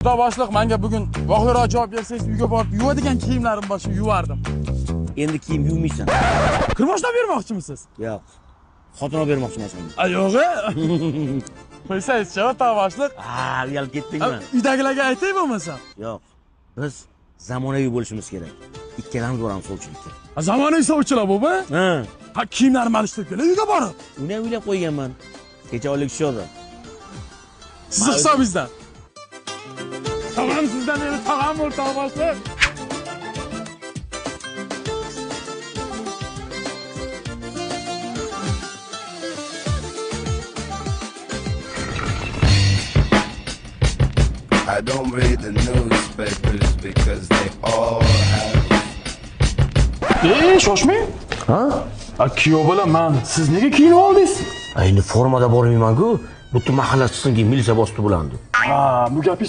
Xudo boshliq, menga bugun voqearoq javob bersangiz, uyga borib yuvadigan kiyimlarim bor, shu yuvardim. Endi kiyim yuvmaysan. Kirmoshlab bermoqchimisiz? Yo'q. Xotin olib bermoqchiman senga. A yo'q. Qo'ysangizchi, o'rtoq boshliq. Ha, uyalib ketdingmi? Uydagilarga aytay bo'lmasa. Yo'q. Biz zamonaviy bo'lishimiz kerak. Ikkalamiz boramiz sovchilikka. Zamonaviy sovchilar bu, bu? Ha. Ha, kiyimlarimni alishtirib kelay uyga borib. Uni ham uylab qo'yganman. Kecha oylik tushadi. Sizni hisobingizdan. Tamam, sizdan meni tog'am o'rtoq boshliq. I don't read the newspapers because they all have Ey, shoshmang. Ha? A kuyov bola, man, siz nega kiyinib oldingiz? Endi formada bormayman-ku. Butun mahalla chiqsin, keyin militsiya bosdi bo'landi. Ha, bu gapingiz